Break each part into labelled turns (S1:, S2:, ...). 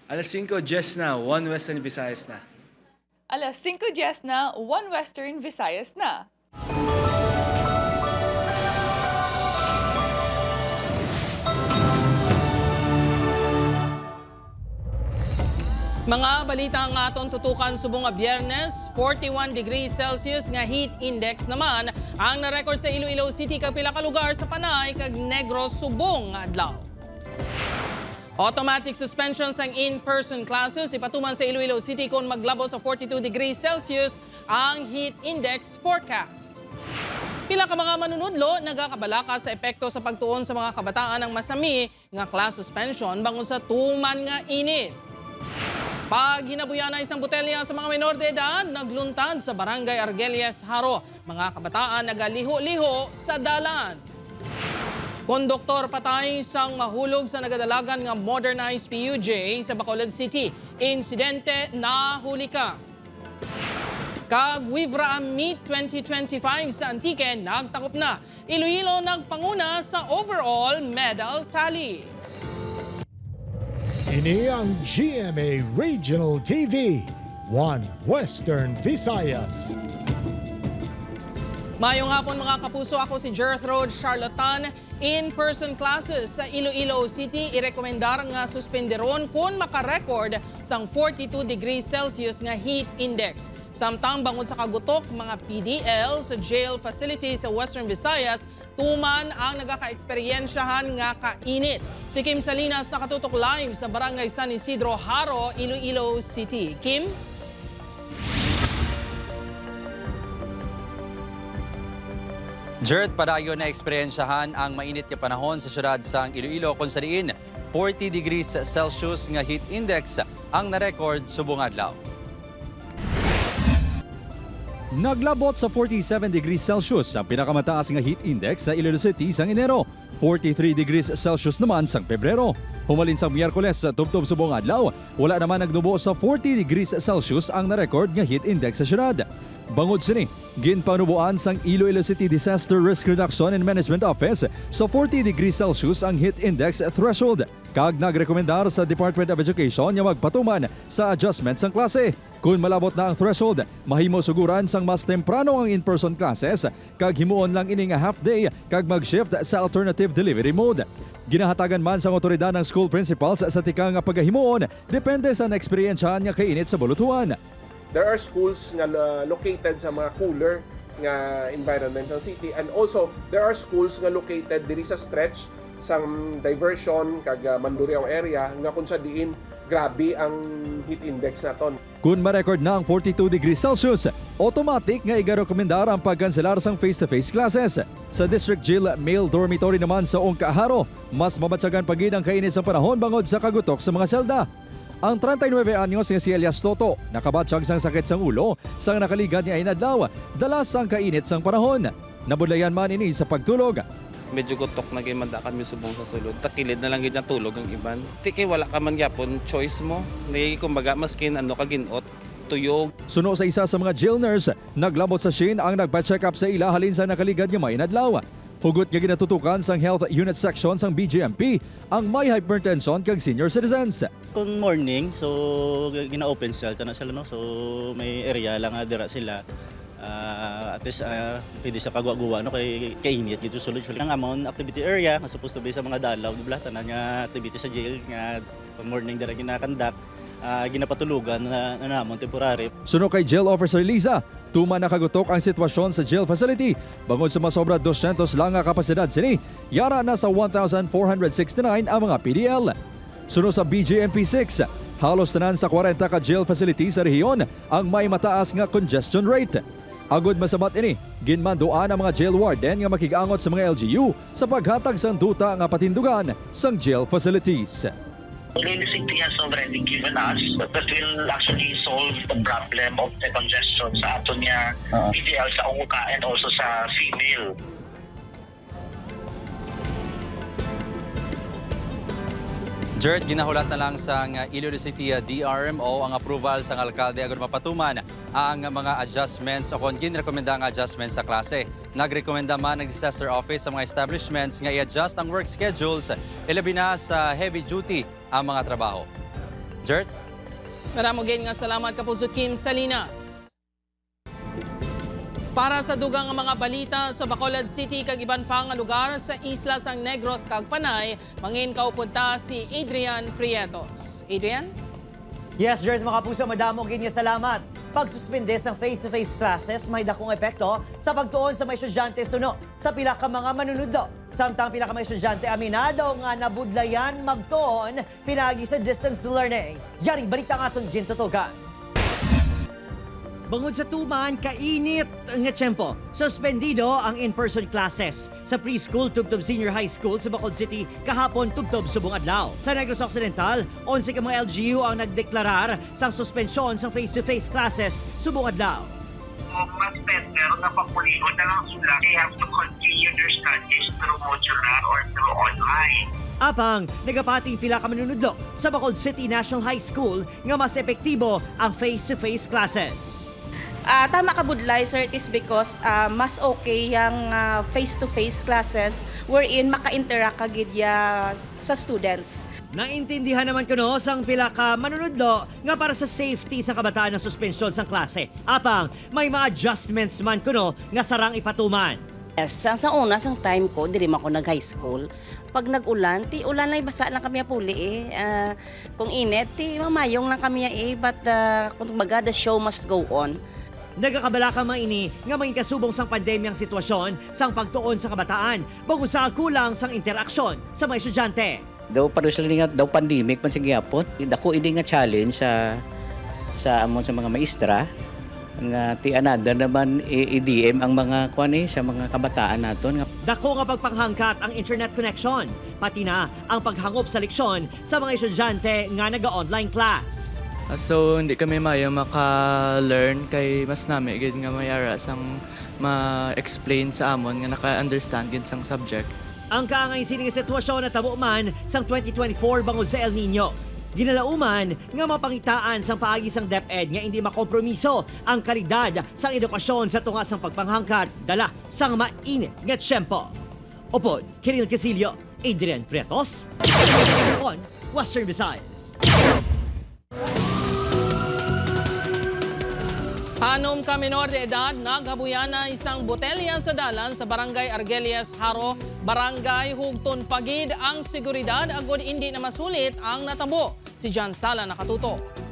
S1: Alas 5:10 na, One Western Visayas na.
S2: Alas 5:10 na, One Western Visayas na.
S3: Mga balita nga aton tutukan subong nga Biyernes, 41 degrees Celsius nga heat index naman ang narecord sa Iloilo City kag pila ka lugar sa Panay kag Negros subong nga adlaw. Automatic suspension sang in-person classes ipatuman sa Iloilo City kung maglabo sa 42 degrees Celsius ang heat index forecast. Pila ka mga manunudlo nagakabalaka sa epekto sa pagtuon sa mga kabataan ng masami nga class suspension bangon sa tuman nga init. Pag hinabuyan na isang botelya sa mga menor de edad, nagluntad sa Barangay Argelias, Haro. Mga kabataan nagaliho-liho sa dalan. Konduktor patay sang mahulog sa nagadalagan nga modernized PUJ sa Bacolod City. Insidente nahuli ka. Kag Wivra Meet 2025 sa Antique nagtakop na. Iloilo nagpanguna sa overall medal tally.
S4: Ini ang GMA Regional TV, One Western Visayas.
S3: Mayong hapon, mga kapuso, ako si Gertrude Charlatan. In-person classes sa Iloilo City irekomendar nga suspenderon kung makarecord sang 42 degrees Celsius nga heat index. Samtang bangod sa kagutok, mga PDL sa jail facility sa Western Visayas tuman ang nagaka-eksperyensyahan nga kainit. Si Kim Salinas nakatutok live sa Barangay San Isidro, Haro, Iloilo City. Kim?
S5: Jert, padayon na eksperyensyahan ang mainit nga panahon sa syudad sang Iloilo kung sa diin 40 degrees Celsius nga heat index ang narekord subong adlaw. Naglabot sa 47 degrees Celsius ang pinakamataas nga heat index sa Iloilo City sang Enero, 43 degrees Celsius naman sang Pebrero. Humalin sang Miyerkules sa tubtob subong adlaw, wala naman nagnubo sa 40 degrees Celsius ang narekord nga heat index sa syudad. Bangod sini, ginpanubuan sang Iloilo City Disaster Risk Reduction and Management Office sa 40 degrees Celsius ang heat index threshold. Kag nagrekomendar sa Department of Education nga magpatuman sa adjustment sang klase. Kung malabot na ang threshold, mahimo suguran sang mas temprano ang in-person classes kag himuon lang ini nga half day kag mag-shift sa alternative delivery mode. Ginahatagan man sang otoridad ng school principals sa tika nga pagahimuon depende sa naeksperyensyahan nga kainit sa bulutuan.
S6: There are schools nga located sa mga cooler nga environment sa city, and also there are schools nga located diri sa stretch sang Diversion kag Mandurriao area nga kung sa diin grabe ang heat index naton.
S5: Kung ma-record na ang 42 degrees Celsius, automatic nga igarekomendar ang pagkanselar sang face-to-face classes. Sa District Jail Male Dormitory naman sa Ungka, Haro, mas mabatsagan pagid ang kainit sa panahon bangod sa kagutok sa mga selda. Ang 39 anyos nga si Elias Toto, nakabatsyag sang sakit sang ulo sang nakaligad niya inadlaw, dala sang kainit sang panahon. Nabudlayan man ini sa pagtulog.
S7: Medyo gutok na gid man da kami subong sa sulod. Takilid na lang gid ang tulog ang iban. Ti kay wala ka man gyapon choice mo. May kumbaga maskin ano ka ginot, tuyog.
S5: Suno sa isa sa mga jail nurse, naglabot sa Shin ang nagpa-check up sa ila halin sa nakaligad nga may inadlaw. Hugot nga ginatutukan sang health unit section sang BJMP ang may hypertension kag senior citizens.
S8: Kung morning, so gina-open cell na sila, no? So may area lang nga dira sila. At least pwede sa kagwa-guwa, no, kay kainit dito sulod sulod. Ang amon activity area nga supposed to be sa mga dalaw, di ba? Tanan nga activity sa jail nga pag morning dira gina-conduct, ginapatulugan na namon temporary.
S5: Suno kay Jail Officer Liza, tuma nakagutok ang sitwasyon sa jail facility. Bangod sa masobra 200 lang ang kapasidad sini, yara na sa 1,469 ang mga PDL. Suno sa BJMP 6, halos tanan sa 40 ka jail facility sa rehiyon ang may mataas nga congestion rate. Agod masabat ini, ginmanduan ang mga jail warden nga makigangot sa mga LGU sa paghatag sang duta nga patindugan sang jail facilities.
S9: Iloilo City has already given us that will actually solve the problem of the congestion sa ato niya PDL sa Ungka and also sa female.
S5: Jert, ginahulat na lang sa Iloilo City DRMO ang approval sa alkalde agad mapatuman ang mga adjustments o kung ginrekomenda ang adjustments sa klase. Nagrekomenda man ang disaster office sa mga establishments nga i-adjust ang work schedules, ilabi na sa heavy duty ang mga trabaho.
S10: Jert?
S3: Maramo gid nga salamat, Kapuso Kim Salinas. Para sa dugang nga mga balita sa Bacolod City kag iban pa nga lugar sa isla sang Negros kag Panay, mangin kaupod ta si Adrian Prietos. Adrian?
S11: Yes, Jers, mga puso, madamo gid nga salamat. Pagsuspende ng face-to-face classes may dakong epekto sa pagtuon sa mga estudyante suno sa pila ka mga manunudlo. Samtang pila ka mga estudyante aminado nga nabudlayan magtuon pinaagi sa distance learning. Yaring balita nga aton gintutukan. Bangod sa tuman, kainit nga tiyempo, suspendido ang in-person classes sa preschool tubtob senior high school sa Bacolod City kahapon tubtob subong adlaw. Sa Negros Occidental, 11 ka mga LGU ang nagdeklarar sang suspensyon sang face-to-face classes subong adlaw.
S9: Mas better na papulion na lang sila. They have to continue their studies through modular or through online.
S11: Apang nagapating pila ka manunudlo sa Bacolod City National High School nga mas epektibo ang face-to-face classes.
S12: Tama ka, Budlay, sir. It is because mas okay yung face-to-face classes wherein maka-interact ka gid ya sa students.
S11: Naintindihan naman kuno sang pila ka manunudlo nga para sa safety sa kabataan ng suspensyon sang klase. Apang may mga adjustments man kuno nga sarang ipatuman.
S13: Yes, sa una, sang time ko, diri man ako nag-high school. Pag nag-ulan, ti ulan lang, basa lang kami puli eh. Kung init, ti mamayong lang kami eh. But kung baga, the show must go on.
S11: Nagakabala ka maini nga may kasubong sang pandemyang sitwasyon sang pagtuon sa kabataan bangod sa kulang sang interaksyon sa mga estudyante.
S14: Daw pareho sila nga daw pandemic man sa gihapon. Dako ini nga challenge sa amon sa mga maestra nga ti another naman i-DM ang mga kuan eh, sa mga kabataan naton nga.
S11: Dako nga pagpanghangkat ang internet connection, pati na ang paghangop sa leksyon sa mga estudyante nga naga-online class.
S1: So, hindi kami maya maka-learn kay mas nami gid nga mayara sang ma-explain sa amon nga naka-understand gid sang subject.
S11: Ang kaangay sining sitwasyon na tabo man sang 2024 bangod sa El Nino. Ginalauman nga mapangitaan sang paagi sang DepEd nga hindi makompromiso ang kalidad sang edukasyon sa tunga sang pagpanghangkat dala sang mainit nga tiyempo. Upod, Kiril Casillo, Adrian Prietos, on Western Visayas.
S3: 6 ka minor de edad naghabuyan na isang botelya sa dalan sa Barangay Argelias, Haro, Barangay Hugton Pagid ang seguridad agod hindi na masulit ang natabo. Si John Sala nakatutok.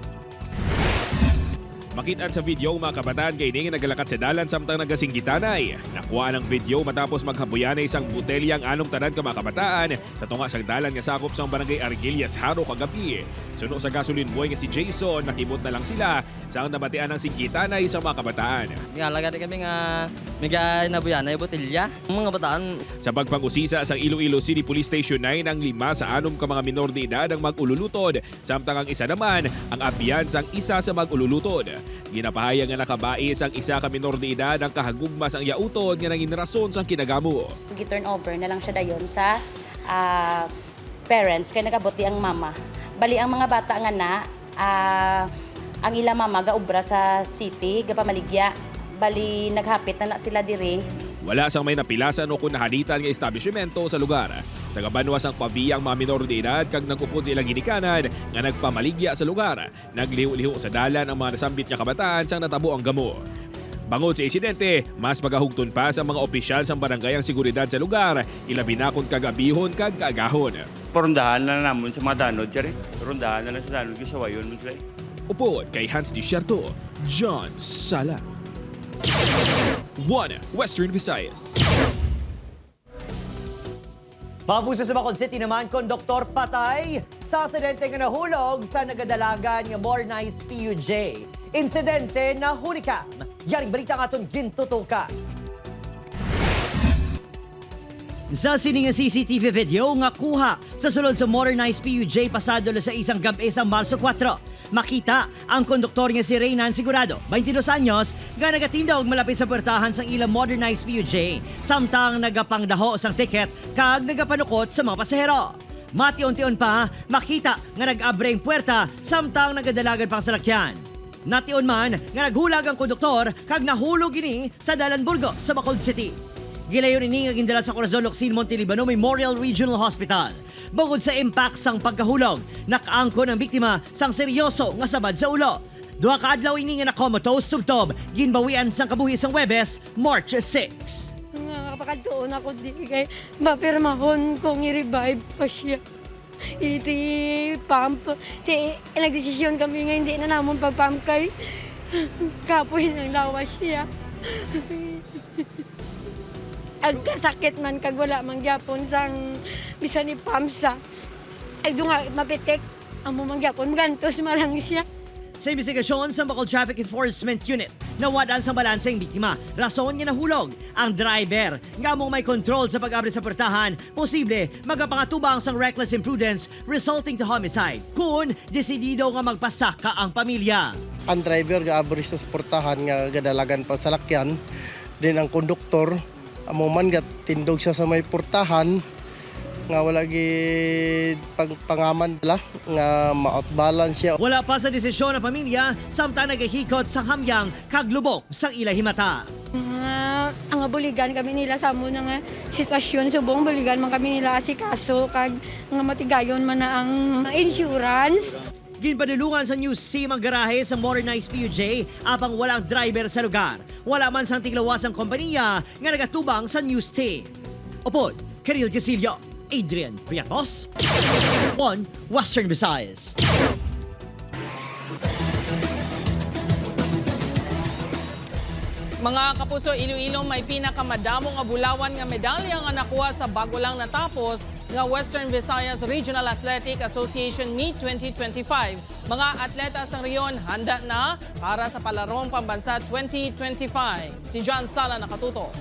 S15: Makita sa video ang mga kabataan kay nga nagalakat sa dalan samtang nagasinggitanay. Nakuha ang video matapos maghabuyan na isang botelya ang anom tanan ka mga kabataan sa tunga sang dalan nga sakop sang barangay Argilias Haro kagabi. Suno sa gasoline boy nga si Jason, nakibot na lang sila sa ang nabatian ng singgitanay sa mga kabataan.
S16: Ngalaga kami nga mega nabuyan na botelya. Mga bataan.
S15: Sa pagpangusisa sa Iloilo City Police Station 9 ang 5 sa 6 ka mga minor de edad ang mag-ululutod, samtang ang isa naman ang abyan sang isa sa mag-ululutod. Ginapahayag nga nakabais ang isa ka minor de edad ang kahagugma sang yautod nga nangin rason sang kinagamo.
S13: Gi-turn over na lang siya dayon sa parents kay nagabot di ang mama. Bali ang mga bata nga na ang ila mama gaobra sa city, gapamaligya. Bali naghapit na na sila diri.
S15: Wala sang may napilasan o kunahalitan nga establishmento sa lugar. Tagabanwas ang pabiyang mga minor de edad kag nagupod sa ilang ginikanan nga nagpamaligya sa lugar. Nagliho-liho sa dalan ang mga nasambit nga kabataan sang natabo ang gamo. Bangod sa insidente, mas pagahugton pa sa mga opisyal sang barangay ang seguridad sa lugar, ilabi na kung kagabihon kag kaagahon.
S17: Porundahan na namon sa mga danod, sir. Rondahan na lang sa danod, gisawayon mo sila.
S15: Upod kay Hans Dicierto, John Sala. 1 Western Visayas.
S11: Mapuso sa Bacolod City naman, konduktor patay sa aksidente nga nahulog sa nagadalagan nga Mornice PUJ. Insidente na hulikam. Yaring balita nga aton gintutukan. Sa sining nga CCTV video nga kuha sa sulod sa modernized PUJ pasado sa isang gabi sa Marso 4. Makita ang konduktor nga si Reynan Sigurado, 22 anyos, nga nagatindog malapit sa puwertahan sang ilang modernized PUJ samtang nagapangdaho sang tiket kag nagapanukot sa mga pasahero. Mation-tion pa, makita nga nag-abre ang puwerta samtang nagadalagan pang salakyan. Nation man nga naghulag ang konduktor kag nahulog ini sa Dalan Burgo sa Bacolod City. Gilayon ini nga gindala sa Corazon Locsin Montelibano Memorial Regional Hospital. Bukod sa impact sang pagkahulog, nakaangkon ang biktima sang seryoso nga sabad sa ulo. Duha ka adlaw ini nga na-comatose tubtob, ginbawian sang kabuhi sang Webes, March 6.
S10: Nga kapakadtuon ako di kay mapirmahon kung i-revive pa siya. Iti pump. Ti nagdesisyon kami nga hindi na namon pag-pump kay kapoy ng lawas siya. Agkasakit man kag wala man gyapon sang bisan ni pump sa. Ay dunga mapitik amo man gyapon magantos man lang siya.
S11: Sa investigasyon sa Bacol Traffic Enforcement Unit, nawadaan sa balanse ang biktima. Rason niya nahulog. Ang driver, nga mong may control sa pag-abri sa portahan, posible magapangatubang sang reckless imprudence resulting to homicide. Kung desidido nga magpasaka ang pamilya.
S18: Ang driver gaabri sa portahan nga gadalagan pa sa lakyan, din ang konduktor amo man gatindog siya sa may portahan nga wala gid pag pangaman la nga ma-outbalance siya.
S11: Wala pa sa desisyon ng pamilya, samtang nagahikot sa hamyang kaglubok sang ilahimata.
S10: Nga ang buligan kami nila sa amo na nga sitwasyon subong buligan man kami nila asikaso kag nga matigayon man na ang insurance.
S11: Ginpadulungan sa News Team ang garahe sa modernized PUJ apang walang driver sa lugar. Wala man sang tiglawas ang kompanya nga nagatubang sa News Team. Upod, Karil Casillo, Adrian Priatos, 1 Western Visayas.
S3: Mga kapuso, Iloilo may pinakamadamo nga bulawan nga medalya nga nakuha sa bago lang natapos nga Western Visayas Regional Athletic Association Meet 2025. Mga atleta sa rehiyon handa na para sa Palarong Pambansa 2025. Si John Sala nakatuto.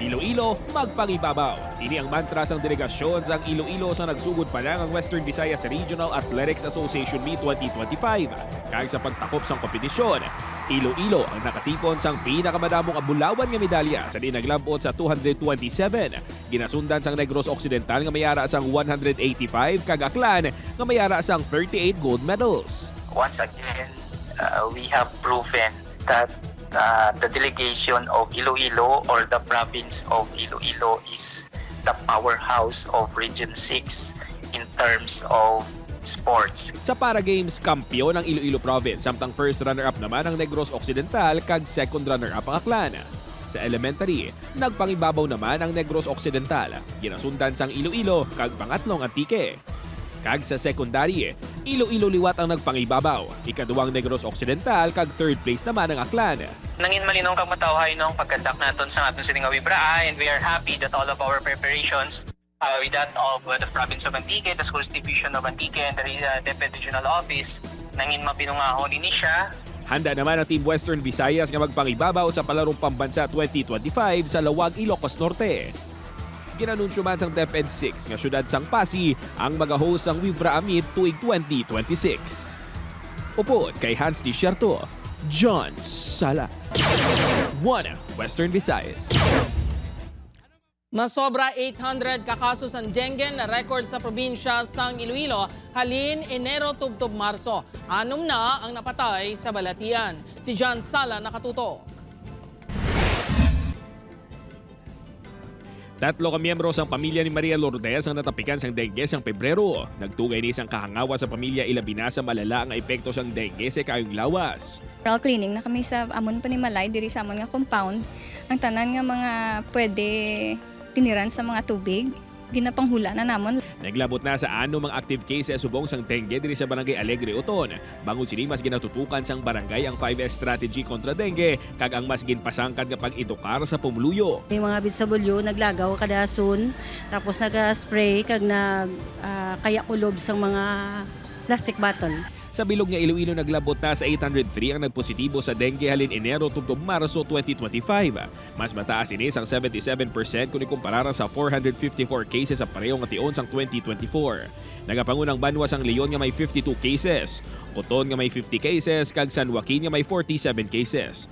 S15: Iloilo, magpangibabaw. Ini ang mantra sang delegasyon sang Iloilo sa nagsugod pa lang ang Western Visayas Regional Athletics Association Meet 2025. Kag sa pagtakop sang kompetisyon, Iloilo ang nakatipon sang pinakamadamong abulawan nga medalya sa di naglambot sa 227. Ginasundan sang Negros Occidental nga mayara sang 185 kag Aklan nga mayara sang 38 gold medals.
S9: Once again, we have proven that the delegation of Iloilo or the province of Iloilo is the powerhouse of Region 6 in terms of sports.
S15: Sa Para Games, kampiyon ang Iloilo Province, samtang first runner-up naman ang Negros Occidental kag second runner-up ang Aklan. Sa elementary, nagpangibabaw naman ang Negros Occidental, ginasundan sang Iloilo kag pangatlong Antique. Kag sa secondary, Iloilo liwat ang nagpangibabaw, ikaduwang Negros Occidental kag third place naman ang Aklan.
S9: Nangin malinong kag matawhay no ang pagkandak naton sa aton sining nga Wibraa, and we are happy that all of our preparations with that of the province of Antique, the schools division of Antique and the DepEd Regional Office nangin mapinungahon ini siya.
S15: Handa naman ang Team Western Visayas nga magpangibabaw sa Palarong Pambansa 2025 sa Laoag, Ilocos Norte. Ginanunsyo man sang DepEd 6 nga syudad sang Passi ang magahost sang Wibra Meet tuig 2026. Upod kay Hans Dicierto, John Sala. 1 Western Visayas.
S3: Masobra 800 kakasos ang dengue na record sa probinsya sang Iloilo halin Enero tubtob Marso. 6 na ang napatay sa balatian. Si John Sala nakatutok.
S15: 3 ka miyembro sang pamilya ni Maria Lourdes ang natapikan sang dengue sang Pebrero. Nagtugay ni sang kahangawa sa pamilya ilabi na sa malala ang epekto sang dengue sa kayong lawas.
S19: Oral cleaning na kami sa amon panimalay diri sa amon nga compound. Ang tanan nga mga pwede tiniran sa mga tubig ginapanghula na namon.
S15: Naglabot na sa 6 mga active cases subong sang dengue diri sa Barangay Alegre Oton. Bangod sini mas ginatutukan sang barangay ang 5S strategy kontra dengue kag ang mas ginpasangkad nga pag-edukar sa pumuluyo.
S20: Yung mga BSW naglagaw kada soon, tapos naga-spray kag nag kaya kulob sa mga plastic bottle.
S15: Sa bilog nga Iloilo naglabot na sa 803 ang nagpositibo sa dengue halin Enero tubtob Marso 2025. Mas mataas ini sang 77% kung ikumpara sa 454 cases sa pareho nga tion sang 2024. Nagapangunang banwa sang Leon nga may 52 cases, Oton nga may 50 cases, kag San Joaquin nga may 47 cases.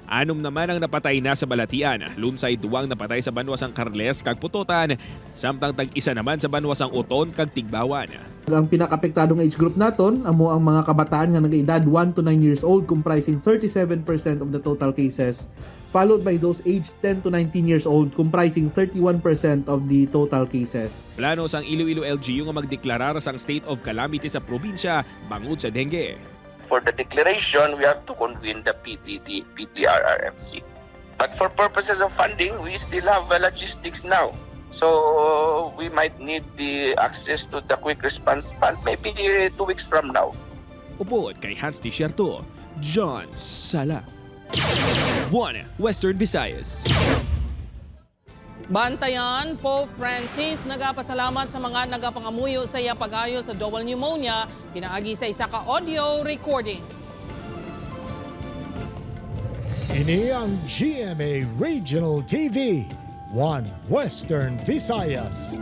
S15: 6 naman ang napatay na sa Balatian, lunsay 2 napatay sa banwa sang Carles kag Putotan, samtang tag-isa naman sa banwa sang Oton kag Tigbawan.
S21: Ang pinaka-apektadong age group naton amo ang mga kabataan nga nagaedad 1 to 9 years old, comprising 37% of the total cases, followed by those aged 10 to 19 years old, comprising 31% of the total cases.
S15: Plano sang Iloilo LGU nga magdeklarar sang state of calamity sa probinsya bangod sa dengue.
S9: For the declaration, we have to convene the PDD, PDRRMC. But for purposes of funding, we still have logistics now. So we might need the access to the quick response fund maybe 2 weeks from now.
S15: Upod kay Hans Desierto, John Sala. 1 Western Visayas.
S3: Bantayan, Pope Francis nagapasalamat sa mga nagapangamuyo sa iya pag-ayo sa double pneumonia pinaagi sa isa ka audio recording.
S4: Ini ang GMA Regional TV, One Western Visayas.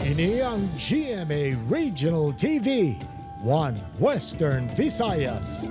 S4: Ini ang GMA Regional TV, One Western Visayas.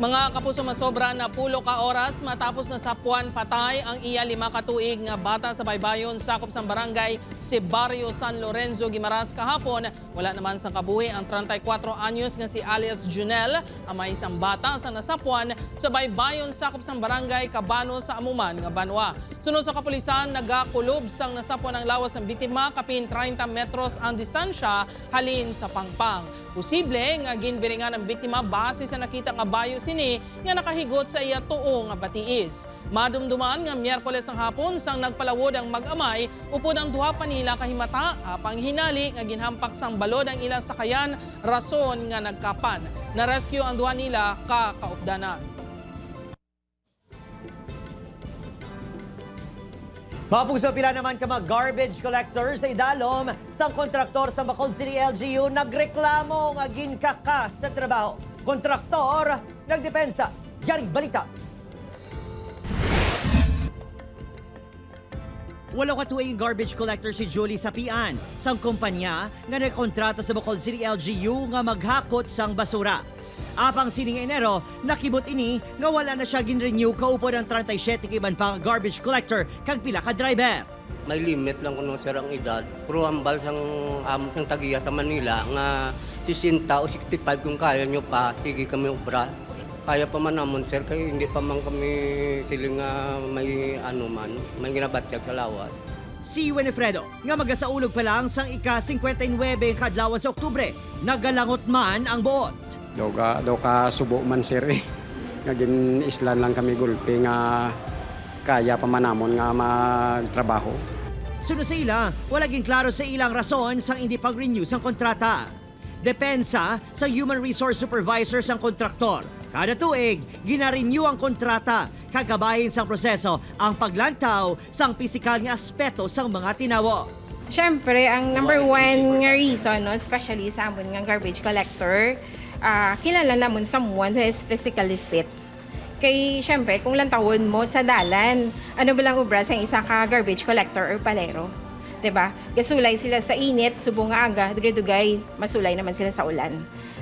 S3: Mga kapuso, masobra na 10 ka oras matapos na sapuan patay ang iya 5 ka tuig nga bata sa baybayon sakop sang barangay si Barrio San Lorenzo, Guimaras kahapon. Wala naman sang kabuhi ang 34 anyos nga si alias Junel, amay isang bata sa nasapuan sa baybayon sakop sang barangay Cabano sa amuman nga banwa. Sunod sa kapulisan, nagakulob sang nasapuan ang lawas ng biktima kapin 30 metros ang distansya halin sa pangpang. Posible nga ginbiringan ang biktima base sa nakita nga bayo sini nga nakahigot sa iya tuo nga batiis. Madumduman nga Miyerkules ang hapon sang nagpalawod ang mag-amay upod ang duha pa nila kahimata apang hinali nga ginhampak sang balod ang ilang sakayan, rason nga nagkapan. Na-rescue ang duha nila ka kaupdanan.
S11: Mga puso, pila naman ka mga garbage collector sa idalom sang kontraktor sa Bacolod City LGU nagreklamo nga ginkakas sa trabaho. Kontraktor nagdepensa. Yaring balita. 8 ka tuig garbage collector si Julie Sapian sang kumpanya nga nagkontrata sa Bacolod City LGU nga maghakot sang basura. Apang sining Enero, nakibot ini nga wala na siya ginrenew kaupod ang 37 ka iban pa nga garbage collector kag pila ka driver.
S22: May limit lang kuno sir ang edad. Pero hambal sang amon sang tagiya sa Manila nga 60 o 65 kung kaya nyo pa, sige kami obra. Kaya pa man namon sir kay hindi pa man kami siling nga may ano man, may ginabatyag sa lawas.
S11: Si Winifredo, nga magasaulog pa lang sang ika-59 kadlawan sa Oktubre, nagalangot man ang buot.
S23: Daw ka subo man sir eh. Nga gin-islan lang kami gulpi nga kaya pa man namon nga magtrabaho.
S11: Sunod sa ila, wala ging klaro sa ilang rason sang hindi pag-renew sang kontrata. Depensa sa Human Resource Supervisor sang kontraktor. Kada tuig, gina-renew ang kontrata. Kagabahin sang proseso ang paglantaw sang pisikal nga aspeto sang mga tinawo.
S24: Siyempre, ang number one nga reason, no, especially sa amon nga garbage collector, kilala namon someone who is physically fit. Kay, siyempre, kung lantawon mo sa dalan, ano ba lang ubra sa isa ka garbage collector or palero? 'Di ba? Gasulay sila sa init, subong nga aga, dugay-dugay, masulay naman sila sa ulan.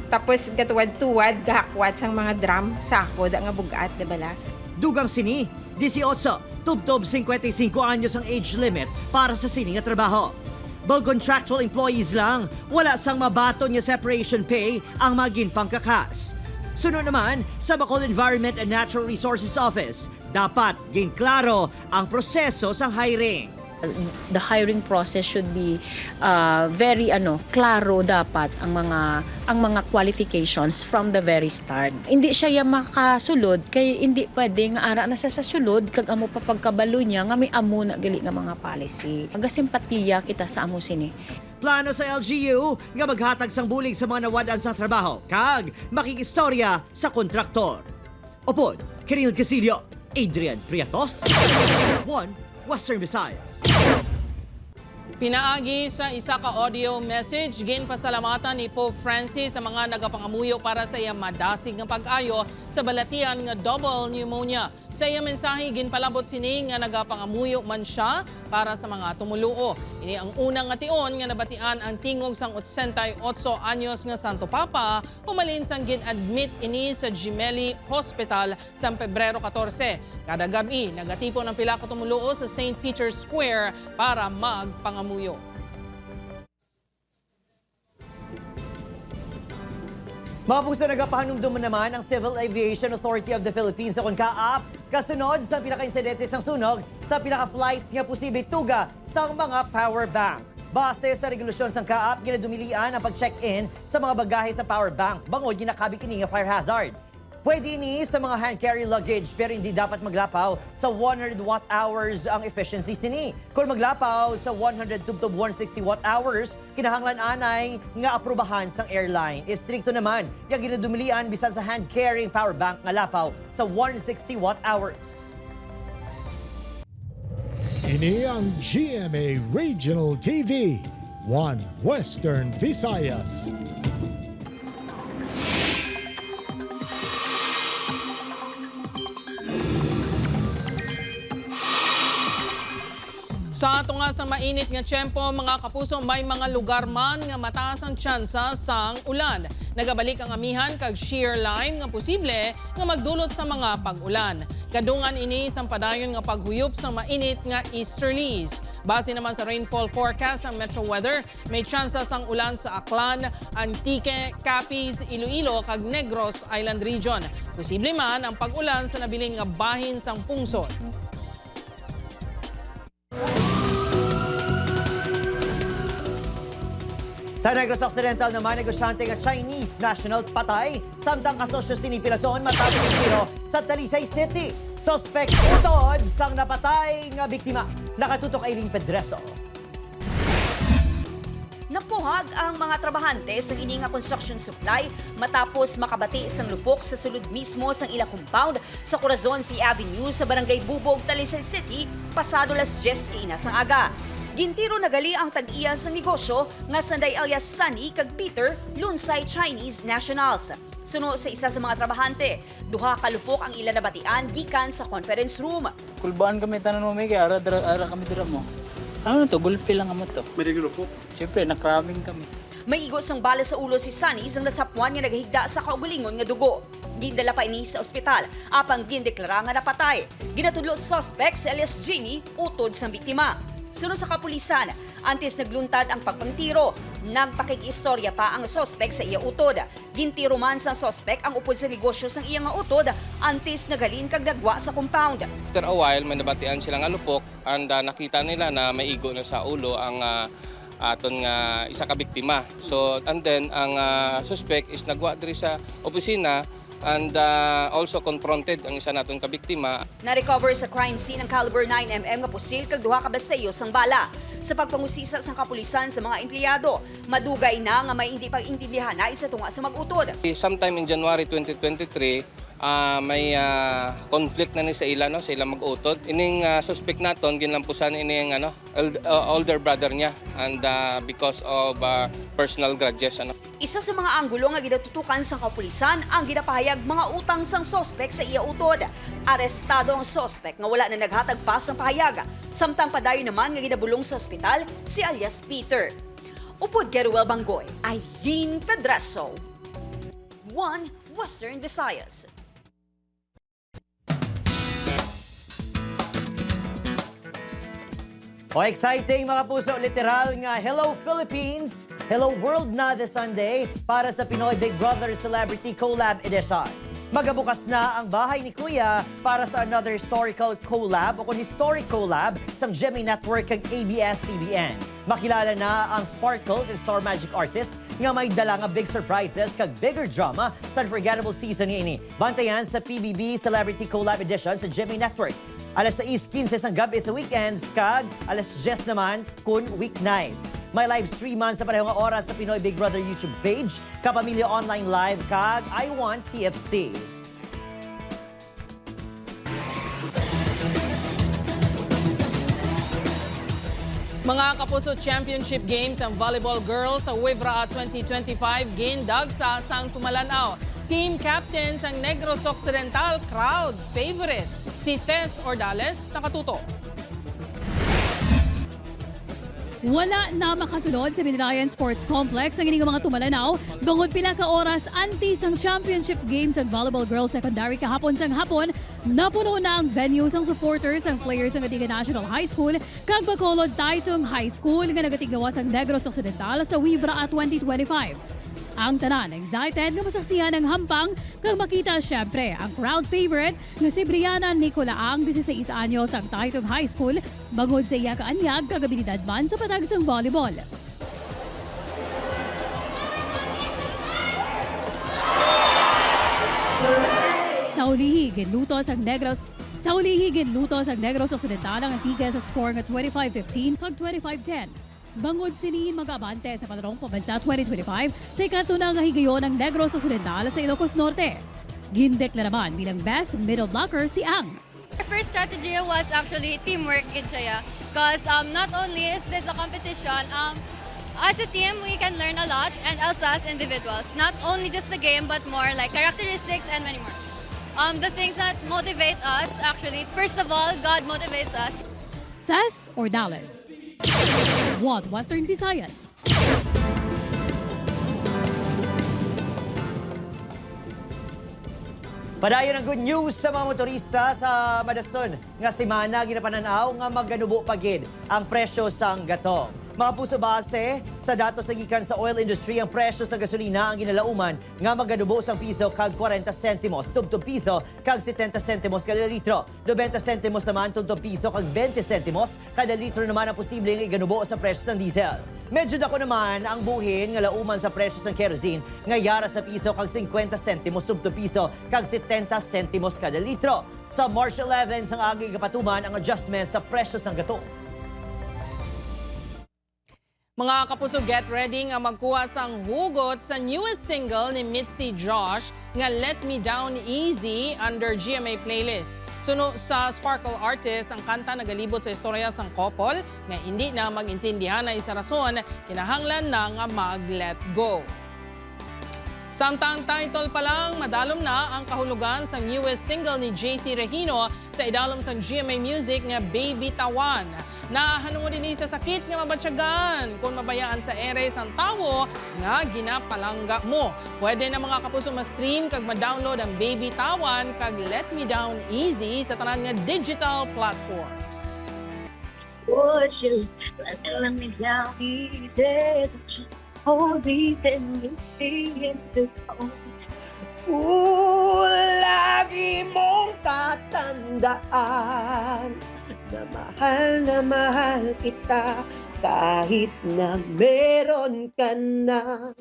S24: Tapos gatuwad-tuwad, gahakwat sang mga drum, sako, da nga bugat, 'di ba la?
S11: Dugang sini, 18, tubtob 55 anyos ang age limit para sa sini nga trabaho. Bag contractual employees lang, wala sang mabaton nga separation pay ang magin pangkakas. Sunod naman sa Bacolod Environment and Natural Resources Office, dapat ginklaro ang proseso sang hiring.
S25: The hiring process should be very ano, klaro dapat ang mga qualifications from the very start. Hindi siya ya makasulod kay hindi pwede nga ara na siya sa sulod kag amo pa pagkabalo niya nga may amo na gali nga mga policy. Magasimpatiya kita sa amo sini.
S11: Plano sa LGU nga maghatag sang bulig sa mga nawad-an sang trabaho kag makikistorya sa kontraktor. Upod, Kiril Casillo, Adrian Priatos, 1 Western Visayas.
S3: Pinaagi sa isa ka audio message, ginpasalamatan ni Pope Francis sa mga nagapangamuyo para sa iya madasig nga pag-ayo sa balatian nga double pneumonia. Sa iya mensahe, ginpalabot sini nga nagapangamuyo man siya para sa mga tumuluo. Ini ang unang nga tion nga nabatian ang tingog sang 88 anyos nga Santo Papa, humalin sang gin-admit ini sa Gemelli Hospital sa Pebrero 14. Kada gabi, nagatipon ang pila ka tumuluo sa St. Peter's Square para magpangamuyo.
S11: Mga puso, nagapahanumdum naman ang Civil Aviation Authority of the Philippines sa CAAP kasunod sa pinaka-insidente sang sunog sa pinaka-flights nga posible tuga sang mga power bank. Base sa regulasyon sang CAAP, ginadumilian ang pag-check-in sa mga bagahe sa power bank bangod ginakabig ini nga fire hazard. Pwede ini sa mga hand-carry luggage pero hindi dapat maglapaw sa 100 watt hours ang efficiency sini. Kung maglapaw sa 100 to 160 watt hours, kinahanglan anay nga aprubahan sang airline. Istrikto naman yung ginadumilian bisan sa hand-carrying power bank nga lapaw sa 160 watt hours.
S4: Ini ang GMA Regional TV, One Western Visayas.
S3: Sa ato nga sa mainit nga tiyempo, mga kapuso, may mga lugar man nga mataas ang tsansa sang ulan. Nagabalik ang amihan kag shear line nga posible nga magdulot sa mga pag-ulan. Kadungan ini sang padayon nga paghuyop sa mainit nga easterlies. Base naman sa rainfall forecast ang Metro Weather, may tsansa sang ulan sa Aklan, Antique, Capiz, Iloilo kag Negros Island Region. Posible man ang pag-ulan sa nabilin nga bahin sang pungsod.
S11: Sa Negros Occidental naman, negosyante nga Chinese national patay, samtang kasosyo sini Pilason matapos ang tiro sa Talisay City. Suspect utod sang napatay nga biktima. Nakatutok Aileen Pedreso.
S2: Napuhag ang mga trabahante sa ini nga construction supply matapos makabati isang lupok sa sulod mismo sang ila compound sa Corazon C. Avenue sa Barangay Bubog, Talisay City, pasado las 10 kaina sang aga. Gintiro nagali ang tag-iya sang negosyo nga sanday alias Sunny kag Peter Lunsay Chinese nationals. Suno sa isa sa mga trabahante, duha ka lupok ang ila nabatian gikan sa conference room.
S1: Kulbaan kami tanan mo, kaya ara, dara, ara kami dira mo. Ano to? Gulpi lang amo to. May po. Siyempre, nakraming kami.
S2: May igos ang bala sa ulo si Sunny isang nasapwan nga naghigda sa kaugalingon nga dugo. Gindala pa ini sa ospital apang gindeklara nga napatay. Ginatudlo sa suspect si alias Jimmy utod sang biktima. Sunod sa kapulisan, antes nagluntad ang pagpangtiro, nagpakikistorya pa ang suspect sa iya utod. Gintiro man sa suspect ang upod sa negosyo sang iya nga utod antes nagalin kag nagwa sa compound.
S5: After a while, may nabatian silang alupok and nakita nila na may igo na sa ulo ang aton nga isa ka biktima. So and then ang suspect is nagwa diri sa opisina and also confronted ang isa naton ka biktima.
S2: Na-recover sa crime scene ang caliber 9mm nga pusil kag duha ka baseyo sang bala. Sa pagpangusisa sang kapulisan sa mga empleyado, madugay na nga may hindi pag-intindihan na isa tunga sa mag-utod.
S5: Sometime in January 2023, may conflict na ni sa ila, no, sa ila mag-utod. Ining suspect naton ginlampusan ining ano older brother niya and because of personal grudges, ano.
S2: Isa sa mga anggulo nga ginatutukan sang kapulisan ang ginapahayag mga utang sang sospek sa iya utod. Arestado ang sospek nga wala na naghatag pa sang pahayag. Samtang padayon naman nga ginabulong sa ospital si alias Peter. Upod kay Ruel Banggoy, Eileen Pedraso. One Western Visayas.
S11: O exciting mga puso, literal nga Hello Philippines, Hello World na this Sunday para sa Pinoy Big Brother Celebrity Collab Edition. Magabukas na ang bahay ni Kuya para sa another historical collab o kung historic collab sa GMA Network kag ABS-CBN. Makilala na ang Sparkle kag Star Magic artist nga may dala nga big surprises kag bigger drama sa unforgettable season ni ini. Bantayan sa PBB Celebrity Collab Edition sa GMA Network. Alas 6:15 ng gabi sa weekends kag alas 10 naman kun weeknights. May live stream man sa parehong oras sa Pinoy Big Brother YouTube page, Kapamilya Online Live kag I Want TFC.
S3: Mga Kapuso, Championship Games ang volleyball girls sa WIVRA 2025 gindag sa sang Tumalanaw. Team captains ang Negros Occidental crowd favorite. Si Tess Ordales nakatutok.
S6: Wala na makasulod sa Binirayan Sports Complex ang ining mga tumalanaw bangod pila ka oras antes ang championship games ang volleyball girls secondary kahapon sang hapon. Napuno na ang venue sang supporters ang players ng Atiga National High School kag Bacolod Taytung High School nga nagatiggawas ang Negros Occidental sa WIVRA 2025. Ang tanan excited nga masaksihan ang hampang kag makita syempre ang crowd favorite nga si Brianna Nicola Ang, 16 anyos, ang Taytung High School, bangod sa iya kaanyag kag abilidad man sa patag sang volleyball. Sa ulihi ginlutos ang Negros Occidental ang Antigua sa score nga 25-15 kag 25-10. Bangod sini mag-abante sa Palarong Pambansa 2025 sa ikatlo na nga higayon ng Negros Occidental sa Ilocos Norte. Gindeklara man bilang best middle blocker si Ang.
S7: Our first strategy was actually teamwork gid siya. Because not only is this a competition, as a team we can learn a lot and also as individuals. Not only just the game but more like characteristics and many more. The things that motivate us actually, first of all, God motivates us.
S6: Tess Ordales, One Western Visayas.
S11: Padayon ang good news sa mga motorista sa Madason nga semana ginapananaw nga maganubo pagid ang presyo sang gatong. Mga puso, base sa datos sa gikan sa oil industry, ang presyo sa gasolina ang ginalauman nga maganubo sang piso kag 40 sentimos, tubtob piso kag 70 sentimos kada litro. 90 sentimos naman tubtob piso kag 20 sentimos kada litro naman ang posibleng iganubo sa presyo ng diesel. Medyo dako naman ang buhin nga lauman sa presyo ng kerosene nga yara sa piso kag 50 sentimos tubtob piso kag 70 sentimos kada litro. Sa March 11 sang agi gapatuman ang adjustment sa presyo ng gatong.
S3: Mga Kapuso, get ready nga magkuha sang hugot sa newest single ni Mitzi Josh nga Let Me Down Easy under GMA playlist. Suno sa Sparkle artist, ang kanta nagalibot sa istorya sang couple nga hindi na magintindihan na isa rason kinahanglan na nga mag-let go. Samtang title pa lang, madalom na ang kahulugan sa newest single ni JC Regino sa idalom sa GMA Music nga Baby Tawan. Nahanungod din sa sakit nga mabatyagan kung mabayaan sa ere sang tawo nga ginapalangga mo. Pwede na, mga Kapuso, ma-stream kag ma-download ang Baby Tawan kag Let Me Down Easy sa tanan nga digital platforms.
S8: Would you let me down easy? Don't you hold me, then leave me in the cold.
S12: Ooh, lagi mong tatandaan na mahal kita kahit na meron ka na.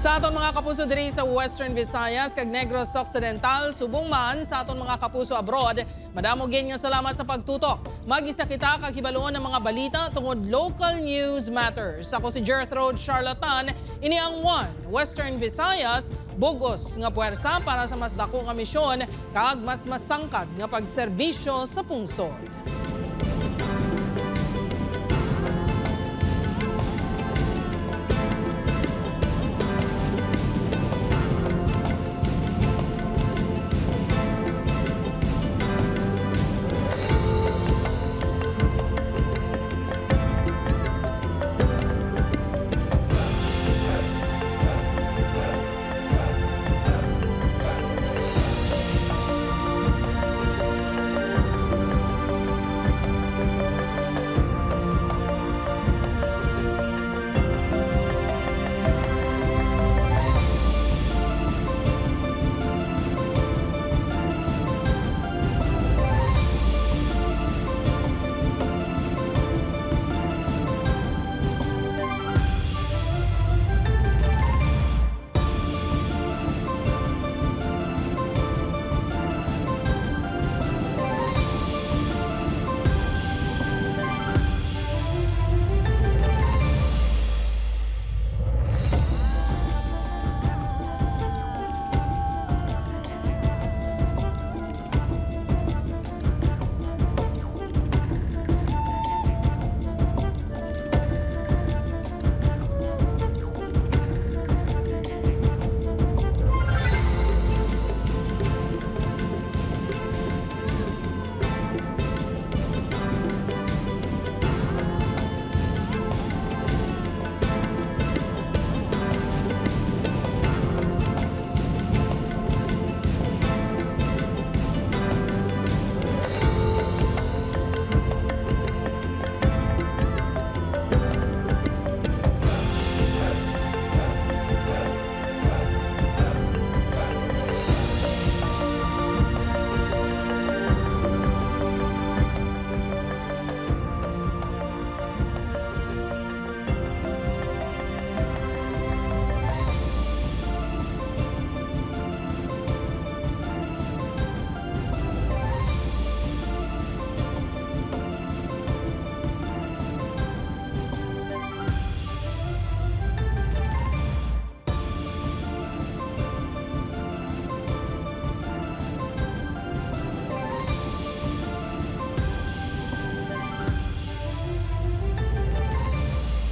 S3: Sa aton mga kapuso diri sa Western Visayas kag Negros Occidental, subong man sa aton mga kapuso abroad, madamo gid nga salamat sa pagtutok. Mag-isa kita kag hibaluon ng mga balita tungod local news matters. Ako si Gertrude Charlatan, ini ang One Western Visayas, bugos nga puwersa para sa mas dako nga misyon kag mas masangkad nga pagserbisyo sa pungsod.